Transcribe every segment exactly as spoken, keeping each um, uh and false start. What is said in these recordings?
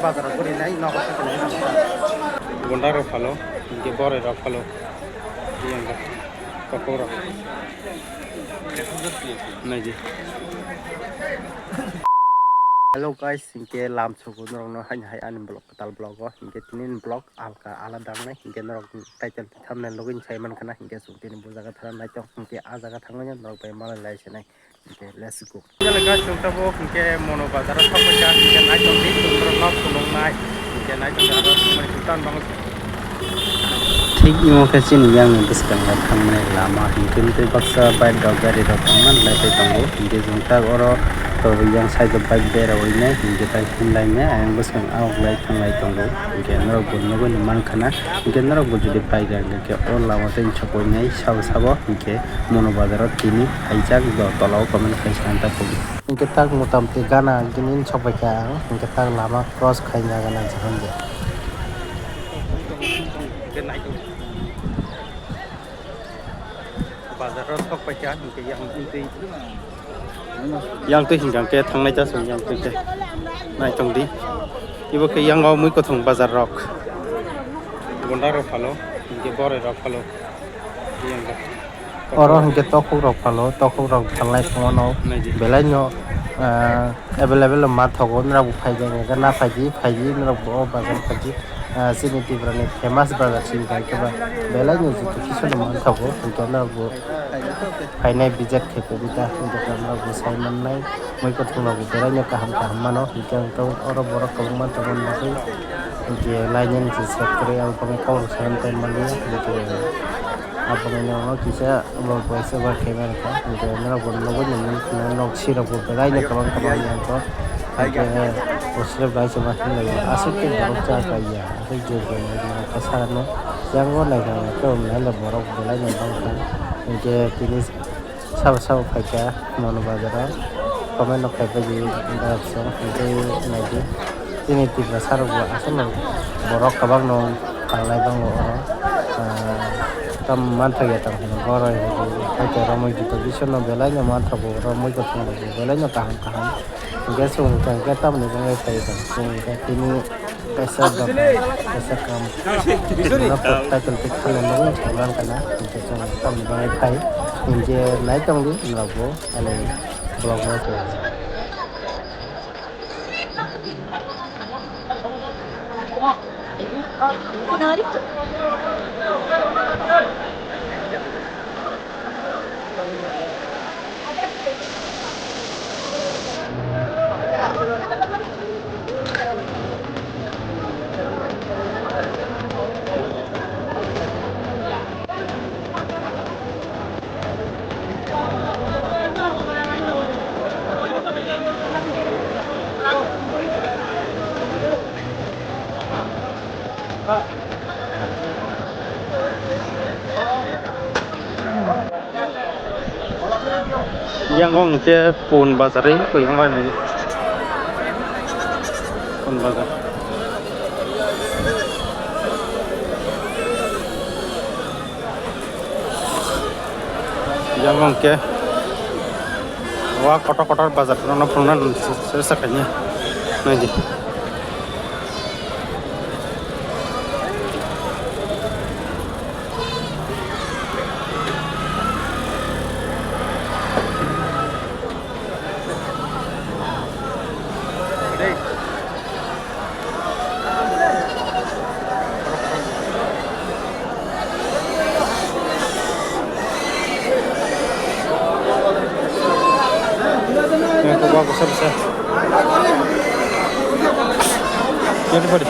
Bazar o guri nai, nogo se nai. Gunda rok phalo, hinkhe boroi rok phalo. Iyang ga. Tokok rok. Nai di. Hello guys, hinkhe lam sugo norokno haino hai ani vlog, kwtal vlog o. Hinkhe tini ni vlog alka alada wngnai. Hinkhe norok title tei thumbnail logi sai mankha na. Hinkhe chwng tini bo jaga thana naitong. Hinkhe a jaga thangwi norok bai malai lai sinai. Hinkhe let's go. Hinkhe guys, chwng tabuk hinkhe Mono Bazar o sokphaikha, hinkhe naitong di chwng norok no phunuknai. Hinkhe naitong di aro chwng mani bwtang bang. Thik imo khe chini yang ni bwskango thangmani lama hinkhe tei baksa bike rok gari rok thangmani lai tongo. Hinkhe chwng tak oro yang side o bike bera oi nai hinkhe tai himlai nai ayang bwskang a uklai thanglai tongo. Hinkhe norok bo nugwi mankha na. Hinkhe norok bo jodi paikha hinkhe o lama tei sokoi nai sabo sabo hinkhe Mono Bazar o tini haijak do tola o comment khai swnam ta phuru. Hinkhe tak motamti gana gini sokpaikha ang hinkhe tak lama cross khaina gana jahanja. Bazar o sokpaikha hinkhe yang twi. Yang twi hinkha khe thangnai ta chwng yang twi khe. Naitong di. Ibo khe yang o mui kwthwng bazar rok. Gunda rok phalo, hinkhe boroi rok phalo. Yang rok. Oro hinkhe tokhok rok phalo, tokhok rok phalnai phungo no. Nai di. Belai no, ah, available ma thogo, nrabo phaidi, hinkhe na phaidi, phaidi, nrabo o bazar phaidi. Ah, chini Tripura ni famous bazar chini bai khe ba belai no joto kisu no manthogo, hinkhe norok bo phainai visit khe phaidi ta, hinkhe norok bo sai mannai, mui kwthwng rok bo belai no kaham kaham mano, hinkhe ang oro borok kwbangma tongmani bagwi, hinkhe lainani je sep kwrwi ang bangwi kok rok sanani tai manliya, hinkhe aboni ulo kisa. Omo kaisa ba khe mani kha, hinkhe norok bo nugwi nini phano nok sirok bo belai no kwbang kwbang yang kho. Hinkhe bo slip bai se ma hinlai aswk khe borok cha kai ya, aswk jor bai nai kha sara no. Yang o nai kha khe o nai le borok belai no bang kha. Hinkhe tini sabo sabo phai kha Mono Bazar o comment rok khai pai di borok song hinkhe nai di. Chini Tiprasa rok bo aswk no borok kwbang no tanglai bango oro, ah, tam manthok ya tamo hino borok hai khe romwi jito bisingo belai no manthogo romwi kwthwng rok belai no kaham kaham hwnkhe chwng hwnkhe tamoni bagwi phai tong chwng hwnkhe tini kaisa dokan kaisa kam no title twi khanani bagwi thangna wngkha na hwnkhe chwng tamoni bagwi phai hwnkhe nai tongdi norok bo ani vlog no twi. Yang ong te pun bazar ri ko yang lai nai. Pun bazar. Yang ong ke. Wa kotor kotor bazar no phunukna se se sakani. Nai di. Yang ko ba ko sa sa. Yang ko padi.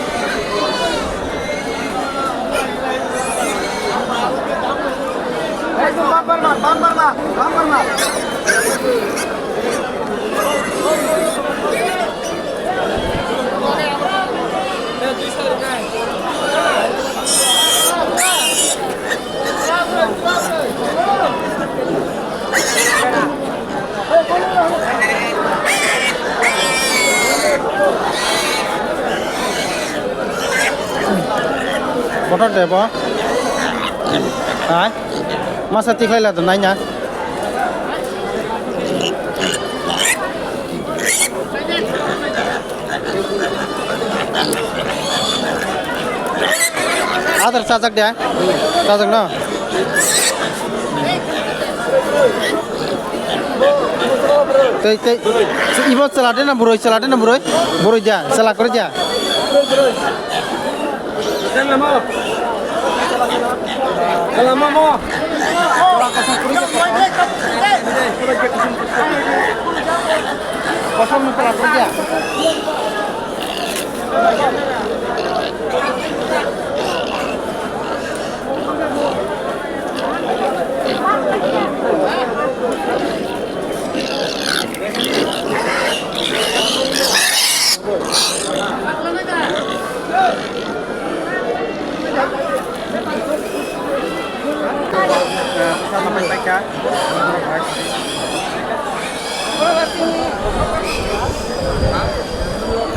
Kotor de bo? Hai? Masa tikhlai la do nai na? Adar chajak de? Chajak no? Tei, tei, ibo chwla de na burui, chwla de na burui? Burui de, chwla kwrwi de.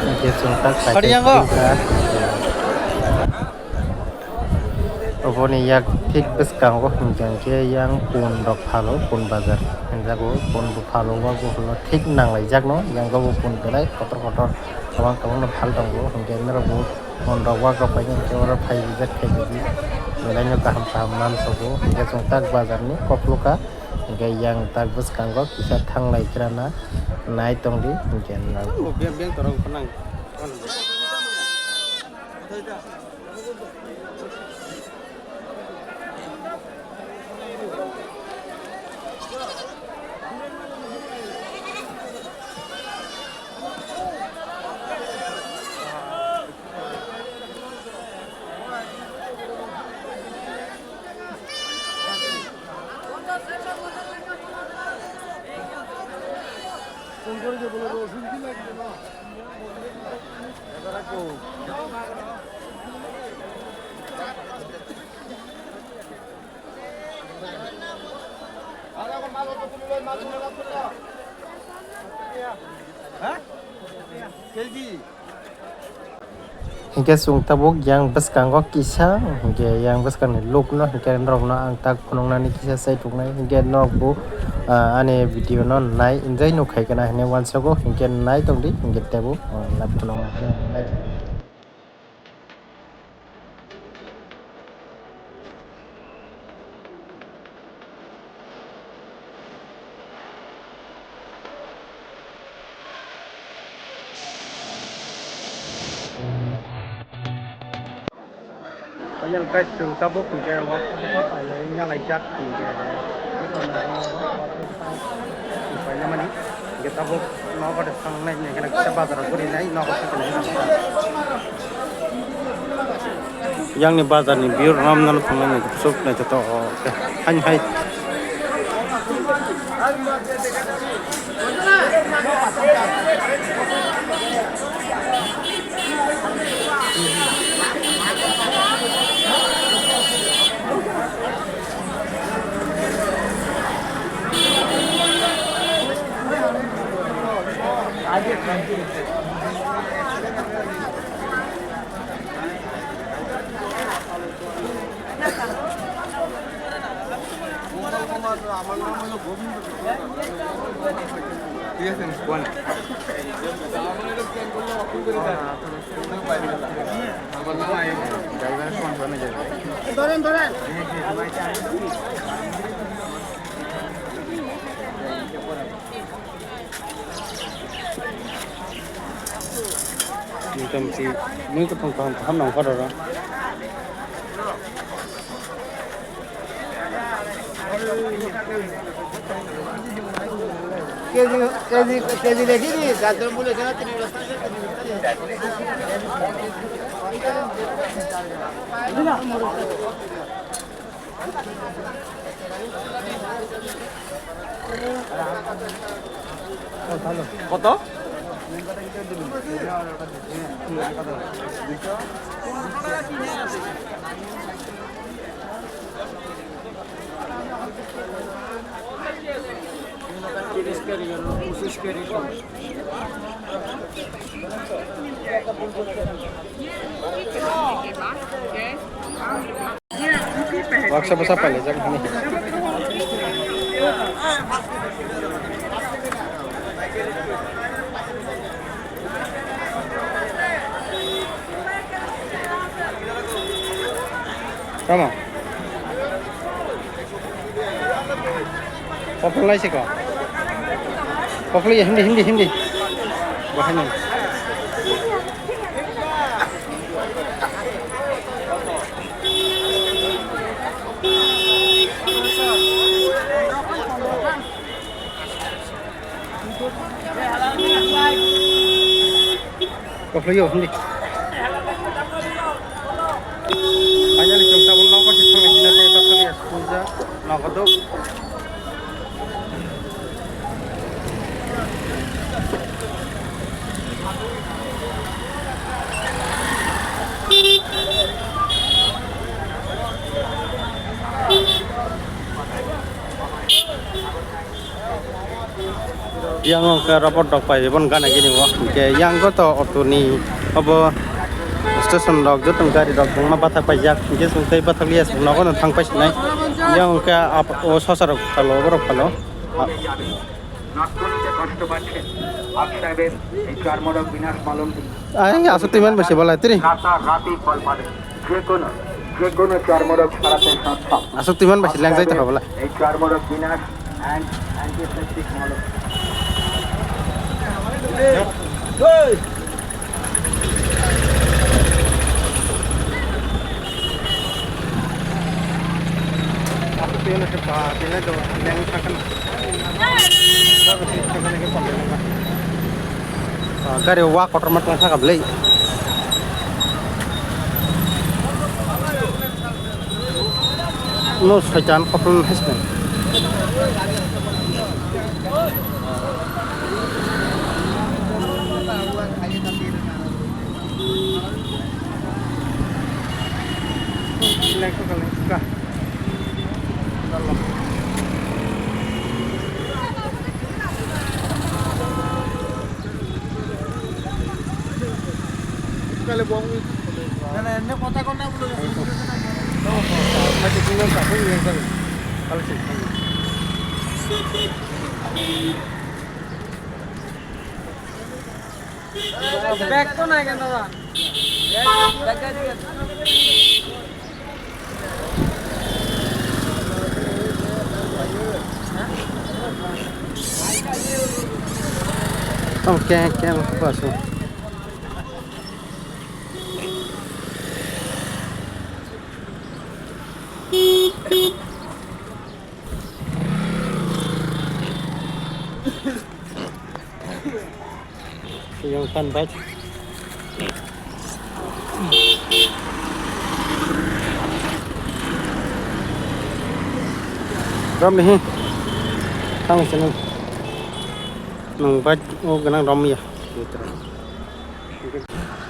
Hwnkhe chwng tak Hadi yang kok. Oboni yak thik bwskango hwnkhe yang pun rok phalo, pun bazar hinjago, pun bo phalo, o bo thik nanglaijakno, yang bo pun belai kotor kotor kwbang kwbangno phal tongo, hwnkhe norok bo pun rok wagra painai hwnkhe oro phai rijak khe belai no kaham kaham mansogo, hwnkhe chwng tak bazarni kokloka, hwnkhe yang tak bwskango kisa thanglai krana nai tongdi, hwnkhe norok. Hingke chwng tabuk yang bwskango kisa, hingke yang bwskangni look no hingke norok no ang tak phunuknani kisa chai tuknai, hingke norok bo, ah, ani video no nai enjoy nuk khai kana hinui uansugo, hingke nai tongdi, hingke tebo, ah, live phunuknai. Payal guys, chwng tabuk hwnkhe o pailai nalaijak hwnkhe, painamani hwnkhe tabuk nogo de thangnai hwnkhe kisa bazar o guri nai nogo. Yang ni bazar ni view ram nang thangnai ni kusuk naithotok o khe hain hai. ধরেন, ধরেন। Motom si mui kwthang kaham kaham nang kha rw. Keji, keji, keji lekhi di, gajar mule jana tini rasa. কত? তিরিশ কেজি, পঁচিশ কেজি কম। Baksa bwsa pailajak hwnwi. Tamo. Koplo lai siko. Koplo ya, hindi, hindi, hindi. Bahai nang. Koplo yo, hindi. Finally, chwng tabuk nogo se thangwi sina tei pathorya puja nogo do. Yang ke robot dok pai, bon gana gini wo. Ke yang ko to auto ni obo station rok joto gari rok ma bathak paijak. Ke sung tei bathak liya sung nogo no thang pai sinai. Yang ke ap-, o sosa rok phalo, borok phalo. নাগপুরিতে কষ্ট পাচ্ছেন আপ সাহেবের এই চর্মরোগ বিনাশ মলম। Ai, asuk timan basi bala tiri. রাতারাতি ফল পাবেন। যে কোনো, যে কোনো চর্মরোগ সারাতে সক্ষম। Asuk timan basi lang jai ta bala. এই চর্মরোগ বিনাশ and antiseptic মলম। Asuk timan basi pa, timan do, yang sakan. Ah, gari o wa kotor ma tong thaka bwlai. No, soitan kotor no hai sinai. Bag to nai kena, bag, bag, bag. Oke, oke, oke, oke. Yang tan bike. Rom ni hi. Tang sini. Nang bike o ganang rom ya.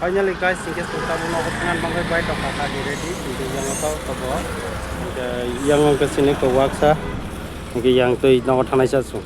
Finally guys, in case tabuk nogo thangan bangwi bai tongkha kha ready, hinke yang to tobo. Hinke yang ang ke sini ko waksa. Hinke yang twi nogo thanai sa sung.